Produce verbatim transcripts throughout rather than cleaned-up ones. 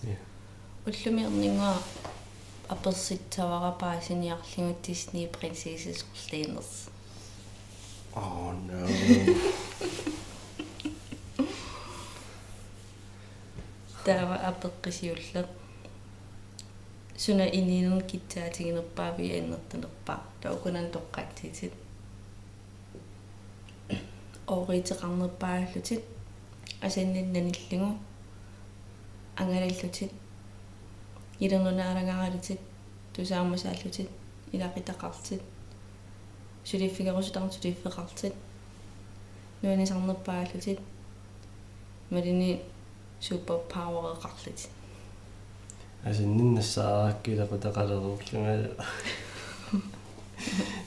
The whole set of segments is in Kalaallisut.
Ja. Ullumi erninnguaq apersissavara paasiniarlugu Disney prinsessi sorliinersoq. Oh no. Taava apeqqut siulleq: Suna inuunermi kissaatiginerpaaviuk annertunerpaaq? Taava ukunani toqqaassatit. Ooriuteqarnerpaallutit, asanninneq nanillugu angalallutit, ilernut naalagaralutit, tusaamasaallutit, ilaqutaqarlutit, suliffigerusutaarlutit, suliffeqarlutit, nuannisarnerpaallutit, imaluunniit superpowereqarlutit. Asanninneq nassaarakku ilaqutaqalerullungalu.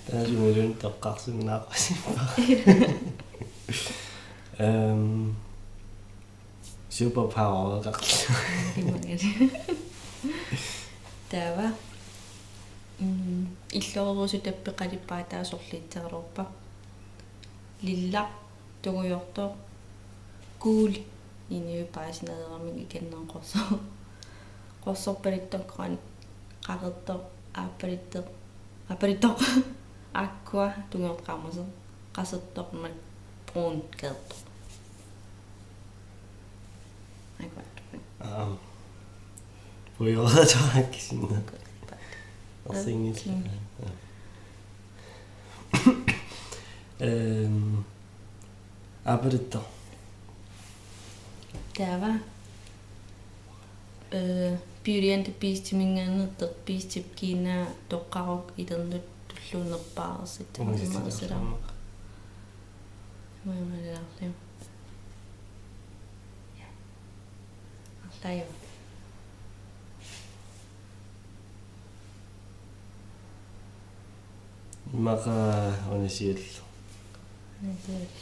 Taava sumiluunniit toqqarsinnaaqqusippa? Ehm, superpowereqarlunga. Imaluunniit. Taava. Mm, illoorusutap peqalippaataa sorliussagaluarpa? Lilla, tungujortoq, gul, inuit paasinaveeramik ikanneq qorsoq. Qorsorpaluttoq, grøn, qaqortoq, aappaluttoq, aappaluttoq, aqua, tungujortoq qaamasoq, qasortoq, ma-, brun, keertoq. Aqua. Aam. Puigoraatoraakkisinna. Arsinngillat. Ehm, aappaluttoq. Taava. Eh, Beauty and the Beast-iminngaanneersoq, Beast-ip kiinaa toqqaruk ilernut tulluunnerpaarsitta. Ungasissuteqarsimaarmat. Imaamalaarliu. Arlaajuvoq. Immaqa una siulleq. Una siulleq.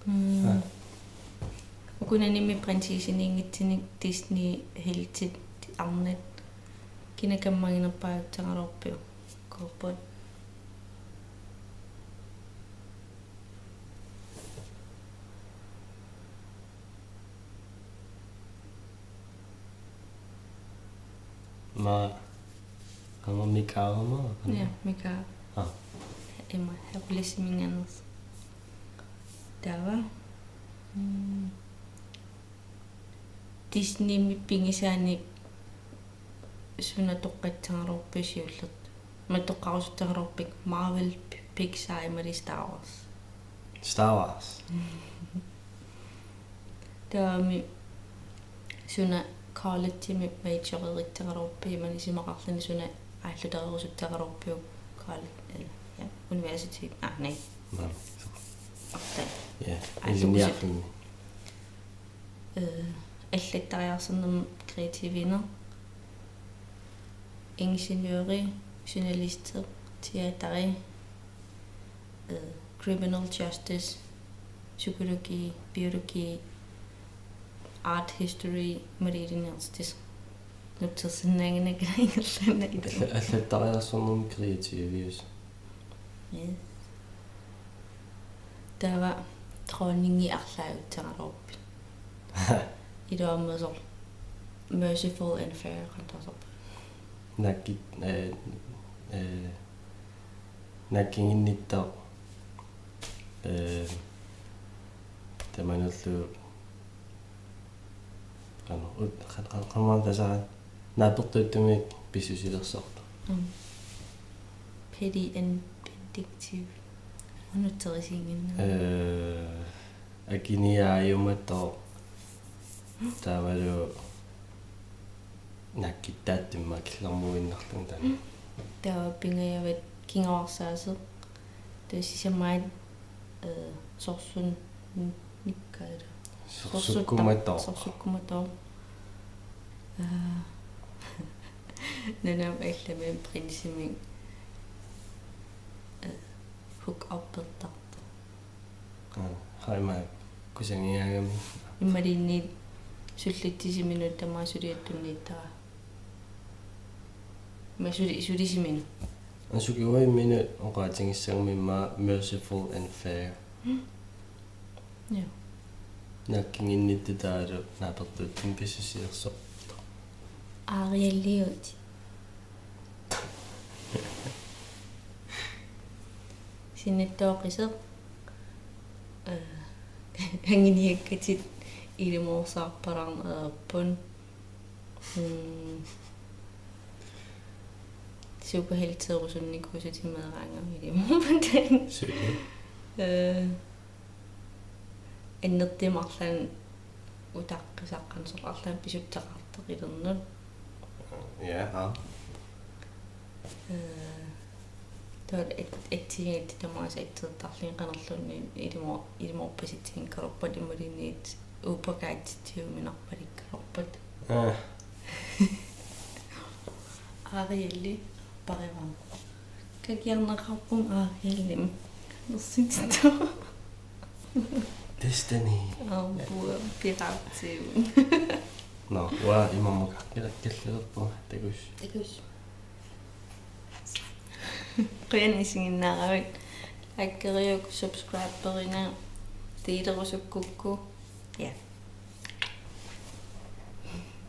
Mm. Aa. Ukunanimi prinsessiniinngitsunik Disney heltit arnat kina kammaginerpaajussagaluarpiuk? Kuupput. Ma, ama Mikaava ma? Ja, Mikaava. Ah. Ima, Hercules-iminngaanneersoq. Taava. Mm. Disney-mi pigisaanik suna toqqassagaluarpit siullertut? Aamma toqqarusussagaluarpit Marvel, P-, Pixar imaluunniit Star Wars? Star Wars. Taavami suna collegemi majorerussagaluarpit, imaluunniit isumaqarluni suna aallutarerusussagaluarpiuk college, eh, ja, universitet, ah, nej. Nå. Opdal. Ja, aa, ingeniørluni. Øh, allattariarsornermut kreativiuneq, ingeniøri, journalisti, teateri, øh, criminal justice, psykologi, biologi, art history, imaluunniit arts. Nutsersinnaanngilanga ingerlaannaq. Alla-, allattariarsornermut kreativius. Yes. Taava dronningi arlaajussagaluarpit. Iluammasoq merciful and fair, qanoq taasarpa? Nakkit-, eh, eh, nakkiginnittoq, eh, tamanullu qanoq ut-, qan-, qan-, qanoq taasara, naapertuuttumik pissusilersortoq. Mm. Petty and vindictive. Nutserisiinnginnami. Eh, akiniaajumatoq taavalu nakkittaattumik killormuinnarlunga taanna. Taava pingajuat kinguarsaasoq. Taava sisamaat, eh, sorsun-, nikkaila. Sorsukkumatoq. Sorsutta-, sorsukkumatoq. Eh, nunamut allamut prinsimik, eh, hook-uppertartoq. Aa, haima kusangigaangami. Imaluunniit sullitsisiminut tamaat suliattunniittara. Ima suli-, sulisiminut. Aa, sukiuaminut oqaatigissagami immaqa merciful and fair. Mm. Ja. Naakkinnginnittut taavalu naapertuuttumik pissarsiarsoq. Aarialliut. Sinnittooqisoq. Eh, anguniakkatit ilumoorsaarpallaarneq ajorput. Mm. Superhelteerusunnikuusutit meeraangamik ilumoorpatit. Suu. Eh, annertuumik arlaannik utaqqisaqarneq, soorlu arlaannik pisussaqartoq ilernut. Ja, aa. Eh, taava et-, atsigigatta tamaasa atsertarlugit qanorluunniit ilumo-, ilumoorpasitsinngikkaluarpat imaluunniit uupakaatsitsiuminarpalikkaluarpat. Aa. Aarialli parivarma. Kakiarneqarpunga Aariallimik. Nersitittu. Destiny. Aapua piratsiu. Nå, uanga imaammat qilakkallilerpunga takuss. Takuss. Qujanaq isiginnaaravit. Likeriuk, subscriberina, delerusukkukku. Ja.